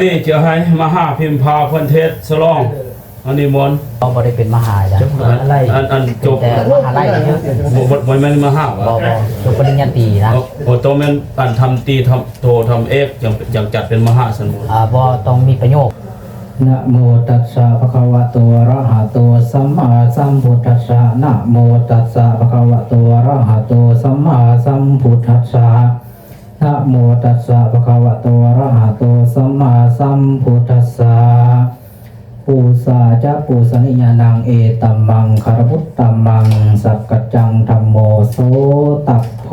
ນີ້ຈະໃຫ້ມະຫາພິມພາເພິ່ນເທດສະຫຼອງ ອັນນີ້ມອນ ເຮົາບໍ່ໄດ້ເປັນມະຫາ ອາຈານ ມະຫາໄລ ອັນ ອັນຈົບ ແຕ່ມະຫາໄລເດີ ບໍ່ ບໍ່ ບໍ່ແມ່ນມະຫາຫວາ? ບໍ່ ບໍ່ ຈົບປະລິນຍາຕີນະ. ໂອ້ ຕ້ອງແມ່ນອັນທຳຕີ ທຳໂທ ທຳເອກ ຈັ່ງ ຈັ່ງຈັດເປັນມະຫາຊັ້ນບໍ່? ອ່າ ບໍ່ ຕ້ອງມີປະໂຫຍກ. ນະໂມຕັດສະ ພະຄະວະໂຕ ອະລະຫະໂຕ ສຳມາສຳພຸດທັດສະ. ນະໂມຕັດສະ ພະຄະວະໂຕ ອະລະຫະໂຕ ສຳມາສຳພຸດທັດສະ. ນະໂມຕັດສະ ພະຄະວະໂຕ ອະລະຫະໂຕ ສຳມາສຳພຸດທັດສະ. ປູຊາຈະປູຊະນິຍານັງ ເອຕຳມັງຄະລະມຸດຕຳມັງ ສັກກັດຈັງທຳໂມ ໂສຕະໂພ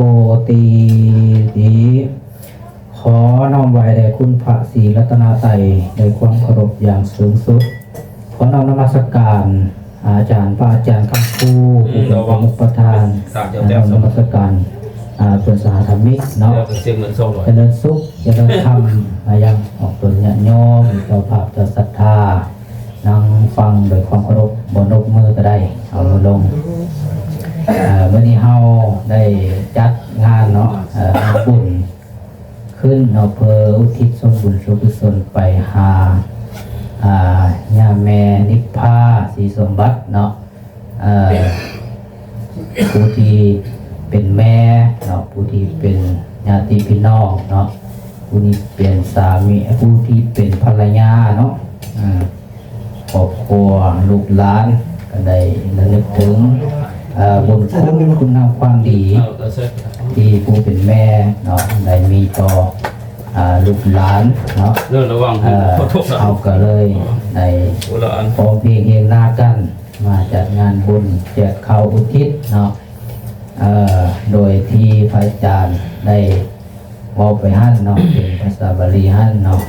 ຕິ. ຂໍນ້ອມໄຫວ້ແດ່ຄຸນພະສີລັດຕະນະໄຕ ດ້ວຍຄວາມເຄົາລົບຢ່າງສູງສຸດ. ຂໍນ້ອມນະມັດສະການອາຈານ ພະອາຈານຄຳຄູ ອືມ ຜູ້ເປັນປະມຸກປະທານ. ເຈົ້າ ເຈົ້າ ອາ ນະມັດສະການ ອາ ເພື່ອນສະຫະທຳມິກເນາະ. ເຈົ້າ ຈະເລີນສຸກ ຈະເລີນທຳມາຍັງອອກຕົນຍາດໂຍມ ເຈົ້າພາບເຈົ້າສັດທາ ນັ່ງຟັງໂດຍຄວາມເຄົາລົບ ບໍ່ນົບມືກໍໄດ້ ເອົາມືລົງ. ເອີ ມື້ນີ້ເຮົາໄດ້ຈັດງານເນາະ ເອີ ງານບຸນ ຂຶ້ນເນາະ ເພື່ອອຸທິດສ່ວນບຸນສ່ວນກຸສົນໄປຫາ ອາ ຍ່າແມ່ນິບພາ ສີສົມບັດເນາະ ເອີ ຜູ້ທີ່ເປັນແມ່ເນາະ ຜູ້ທີ່ເປັນຍາຕິພີ່ນ້ອງເນາະ ຜູ້ນີ້ເປັນສາມີ ຜູ້ທີ່ເປັນພັນລະຍາເນາະ ເອີ ຄອບຄົວລູກຫຼານກໍໄດ້ລະນຶກເຖິງ ເອີ ບຸນຄຸນ ຄຸນງາມຄວາມດີ ທີ່ຜູ້ເປັນແມ່ເນາະ ໄດ້ມີຕໍ່ ອາ ລູກຫຼານເນາະ. ເອີ ເຮົາກໍເລີຍໄດ້ພ້ອມພຽງຮຽງໜ້າກັນ ມາຈັດງານບຸນແຈກເຂົ້າອຸທິດເນາະ ເອີ ໂດຍທີ່ພະອາຈານໄດ້ ເວົ້າໄປຫັ້ນເນາະ ເປັນພາສາບາລີຫັ້ນເນາະ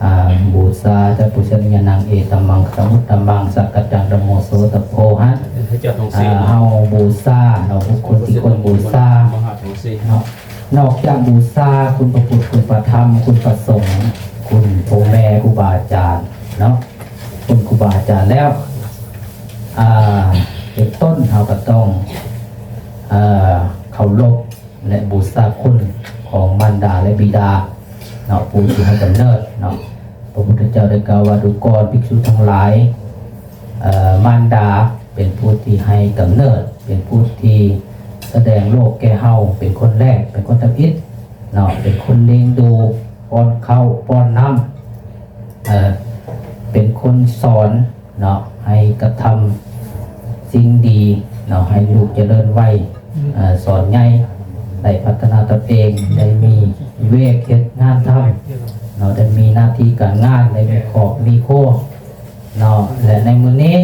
ອາ ບູຊາຈະປູຊະນິຍານັງ ເອຕຳມັງຄະລະມຸດຕຳມັງ ສັກກັດຈັງທຳໂມ ໂສຕະໂພຫັ້ນ ເຮົາບູຊາເນາະ ບຸກຄົນທີ່ຄວນບູຊາເນາະ ນອກຈາກບູຊາຄຸນພະພຸດ ຄຸນພະທຳ ຄຸນພະສົງ ຄຸນພໍ່ແມ່ ຄູບາອາຈານເນາະ ຄຸນຄູບາອາຈານແລ້ວ ອາ ເປັນຕົ້ນ ເຮົາກໍຕ້ອງ ເອີ ເຄົາລົບ ແລະ ບູຊາຄຸນຂອງມານດາ ແລະ ບິດາເນາະ ຜູ້ທີ່ໃຫ້ກຳເນີດເນາະ. ພະພຸດທະເຈົ້າໄດ້ກ່າວວ່າ ດູກ່ອນ ພິກສຸທັງຫຼາຍ ເອີ ມານດາເປັນຜູ້ທີ່ໃຫ້ກຳເນີດ ເປັນຜູ້ທີ່ສະແດງໂລກແກ່ເຮົາ ເປັນຄົນແລກ ເປັນຄົນທຳອິດເນາະ ເປັນຄົນລ້ຽງດູ ປ້ອນເຂົ້າປ້ອນນ້ຳ ເອີ ເປັນຄົນສອນ ເນາະ ໃຫ້ກະທຳສິ່ງດີເນາະ ໃຫ້ລູກຈະເລີນໄວ ອືມ ເອີ ສອນໃຫຍ່ ໄດ້ພັດທະນາຕົນເອງ ໄດ້ມີວຽກເຮັດງານທຳເນາະ ໄດ້ມີໜ້າທີ່ການງານ ໄດ້ມີຄອບມີຄົວເນາະ ແລະ ໃນມື້ນີ້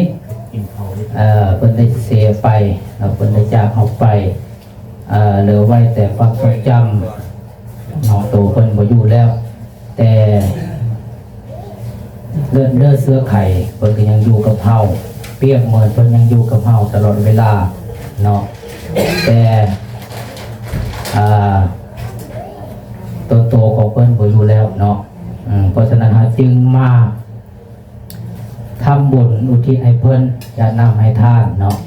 ເອີ ເພິ່ນໄດ້ເສຍໄປເນາະ ເພິ່ນໄດ້ຈາກເຮົາໄປ ເອີ ເຫຼືອໄວ້ແຕ່ຄວາມຊົງຈຳເນາະ ໂຕເພິ່ນບໍ່ຢູ່ແລ້ວ ແຕ່ເລືອດເນື້ອເຊື້ອໄຂເພິ່ນກໍຍັງຢູ່ກັບເຮົາ ປຽບເໝືອນເພິ່ນຍັງຢູ່ກັບເຮົາຕະຫຼອດເວລາເນາະ ແຕ່ ອ່າ ຕົວໂຕຂອງເພິ່ນບໍ່ຢູ່ແລ້ວເນາະ ອືມ ເພາະສະນັ້ນເຮົາຈຶ່ງມາ ທຳບຸນອຸທິດໃຫ້ເພິ່ນ ຢາດນ້ຳໃຫ້ທານເນາະ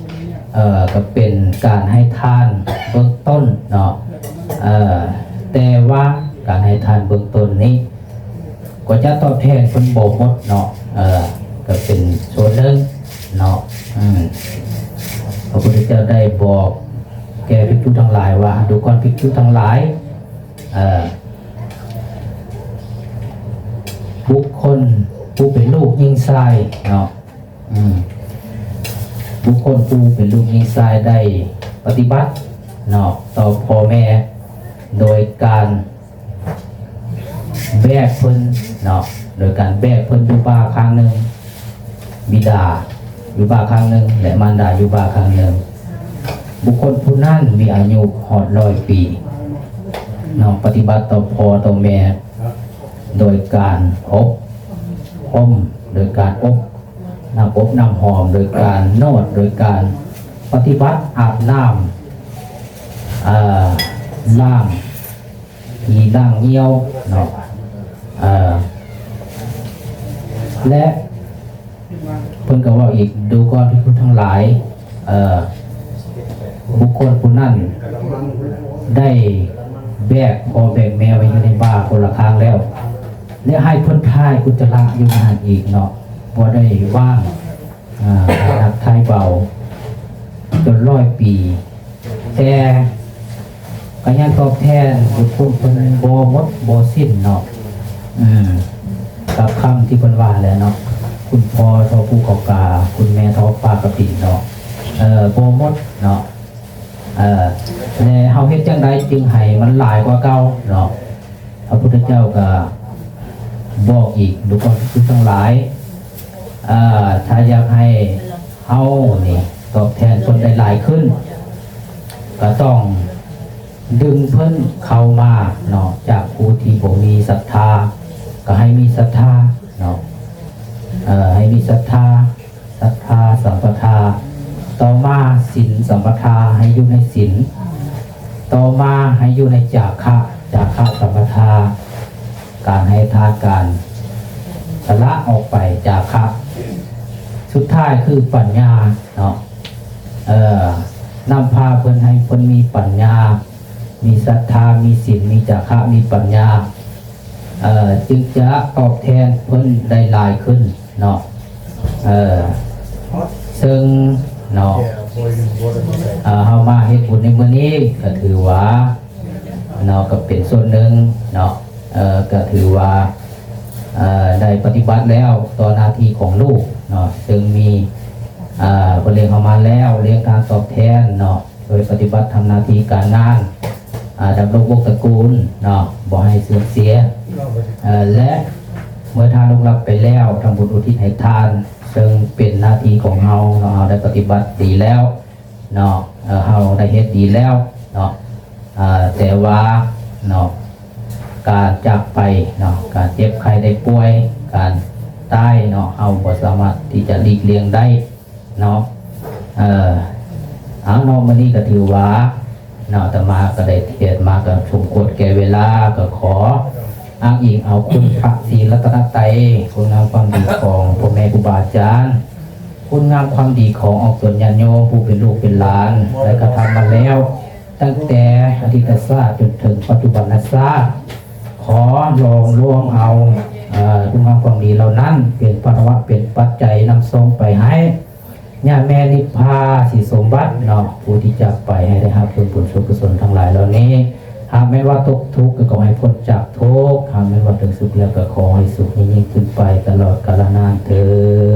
ເອີ ກໍເປັນການໃຫ້ທານເບື້ອງຕົ້ນເນາະ ເອີ ແຕ່ວ່າການໃຫ້ທານເບື້ອງຕົ້ນນີ້ ກໍຈະຕອບແທນເພິ່ນບໍ່ໝົດເນາະ ເອີ ກໍເປັນສ່ວນໜຶ່ງເນາະ ອືມ ພະພຸດທະເຈົ້າໄດ້ບອກແກ່ພິກຂຸທັງຫຼາຍວ່າ ດູກ່ອນພິກຂຸທັງຫຼາຍ ເອີ ບຸກຄົນຜູ້ເປັນລູກຍິງຊາຍເນາະ ອືມ ບຸກຄົນຜູ້ເປັນລູກຍິງຊາຍໄດ້ປະຕິບັດເນາະ ຕໍ່ພໍ່ແມ່ ໂດຍການແບກເພິ່ນເນາະ ໂດຍການແບກເພິ່ນຢູ່ບ່າຂ້າງໜຶ່ງ ບິດາຢູ່ບ່າຂ້າງໜຶ່ງ ແລະ ມານດາຢູ່ບ່າຂ້າງໜຶ່ງ ບຸກຄົນຜູ້ນັ້ນມີອາຍຸຮອດຮ້ອຍປີເນາະ ປະຕິບັດຕໍ່ພໍ່ຕໍ່ແມ່ ໂດຍການອົບຮົມ ໂດຍການອົບ ນ້ຳອົບນ້ຳຫອມ ໂດຍການນວດ ໂດຍການປະຕິບັດອາບນ້ຳ ເອີ ລ້າງຂີ້ລ້າງຍ່ຽວເນາະ ເອີ ແລະ ເພິ່ນກໍເວົ້າອີກ ດູກ່ອນພິກຂຸທັງຫຼາຍ ເອີ ບຸກຄົນຜູ້ນັ້ນໄດ້ແບກພໍ່ແບກແມ່ໄວ້ຢູ່ໃນບ່າຄົນລະຂ້າງແລ້ວ ແລະໃຫ້ເພິ່ນຖ່າຍອຸດຈະລະຢູ່ນັ້ນອີກເນາະ ບໍ່ໄດ້ວ່າງ ອ່າ ໜັກຖ່າຍເບົາຈົນຮ້ອຍປີ ແຕ່ກໍຍັງຕອບແທນບຸນຄຸນເພິ່ນບໍ່ໝົດບໍ່ສິ້ນເນາະ ອືມ ກັບຄຳທີ່ເພິ່ນວ່າແຫຼະເນາະ ຄຸນພໍ່ທໍ່ພູເຂົາກາ ຄຸນແມ່ທໍ່ປາກະຕິເນາະ ເອີ ບໍ່ໝົດເນາະ ເອີ ແລະເຮົາເຮັດຈັ່ງໃດຈຶ່ງໃຫ້ມັນຫຼາຍກວ່າເກົ່າເນາະ? ພະພຸດທະເຈົ້າກໍບອກອີກ ລູກຂອງເຈົ້າທັງຫຼາຍ ເອີ ຖ້າຢາກໃຫ້ເຮົານີ້ຕອບແທນເພິ່ນໄດ້ຫຼາຍຂຶ້ນ ກໍຕ້ອງດຶງເພິ່ນເຂົ້າມາເນາະ ຈາກຜູ້ທີ່ບໍ່ມີສັດທາ ກໍໃຫ້ມີສັດທາເນາະ ເອີ ໃຫ້ມີສັດທາ ສັດທາສຳປະທາ ຕໍ່ມາສິນສຳປະທາ ໃຫ້ຢູ່ໃນສິນ ຕໍ່ມາໃຫ້ຢູ່ໃນຈາຄະ ຈາຄະສຳປະທາ ການໃຫ້ທານ ການສະຫຼະອອກໄປ ຈາຄະ ສຸດທ້າຍຄືປັນຍາເນາະ ເອີ ນຳພາເພິ່ນໃຫ້ເພິ່ນມີປັນຍາ ມີສັດທາ ມີສິນ ມີຈາຄະ ມີປັນຍາ ເອີ ຈຶ່ງຈະຕອບແທນເພິ່ນໄດ້ຫຼາຍຂຶ້ນເນາະ ເອີ ເຊິ່ງເນາະ ເອີ ເຮົາມາເຮັດບຸນໃນມື້ນີ້ ກໍຖືວ່າເນາະ ກໍເປັນສ່ວນໜຶ່ງເນາະ ເອີ ກໍຖືວ່າ ເອີ ໄດ້ປະຕິບັດແລ້ວຕໍ່ໜ້າທີ່ຂອງລູກເນາະ ເຊິ່ງມີ ເອີ ເພິ່ນລ້ຽງເຮົາມາແລ້ວ ລ້ຽງການຕອບແທນເນາະ ໂດຍປະຕິບັດທຳໜ້າທີ່ການງານ ອາ ດຳລົງວົງຕະກູນເນາະ ບໍ່ໃຫ້ເສື່ອມເສຍ ເອີ ແລະ ເມື່ອທ່ານລ່ວງລັບໄປແລ້ວ ທຳບຸນອຸທິດໃຫ້ທ່ານ ເຊິ່ງເປັນໜ້າທີ່ຂອງເຮົາເນາະ ເຮົາໄດ້ປະຕິບັດດີແລ້ວເນາະ ເອີ ເຮົາໄດ້ເຮັດດີແລ້ວເນາະ ອາ ແຕ່ວ່າເນາະ ການຈາກໄປເນາະ ການເຈັບໄຂ້ໄດ້ປ່ວຍ ການຕາຍເນາະ ເຮົາບໍ່ສາມາດທີ່ຈະຫຼີກລ່ຽງໄດ້ ເນາະ ເອີ ເອົາເນາະ ມື້ນີ້ກໍຖືວ່າເນາະ ອາດຕະມາກໍໄດ້ເທດມາກໍສົມຄວນແກ່ເວລາ ກໍຂໍອ້າງອີງເອົາຄຸນພະສີລັດຕະນະໄຕ ຄຸນງາມຄວາມດີຂອງພໍ່ແມ່ຄູບາອາຈານ ຄຸນງາມຄວາມດີຂອງອອກຕົນຍາດໂຍມຜູ້ເປັນລູກເປັນຫຼານ ໄດ້ກະທຳມາແລ້ວ ຕັ້ງແຕ່ອະດີດຕະຊາດຈົນເຖິງປັດຈຸບັນນະຊາດ ຂໍຫຼອມລວມເອົາ ເອີ ຄຸນງາມຄວາມດີເຫຼົ່ານັ້ນ ເປັນພາລະວະ ເປັນປັດໄຈນຳສົ່ງໄປໃຫ້ ຍາແມ່ນິບພາສີສົມບັດເນາະ ຜູ້ທີ່ຈາກໄປໃຫ້ໄດ້ຮັບຜົນບຸນສ່ວນກຸສົນທັງຫຼາຍເຫຼົ່ານີ້ ຫາກແມ່ນວ່າຕົກທຸກກໍຂໍໃຫ້ພົ້ນຈາກທຸກ ຫາກແມ່ນວ່າເຖິງສຸກແລ້ວກໍຂໍໃຫ້ສຸກຍິ່ງໆຂຶ້ນໄປຕະຫຼອດກາລະນານເທີ້ນ.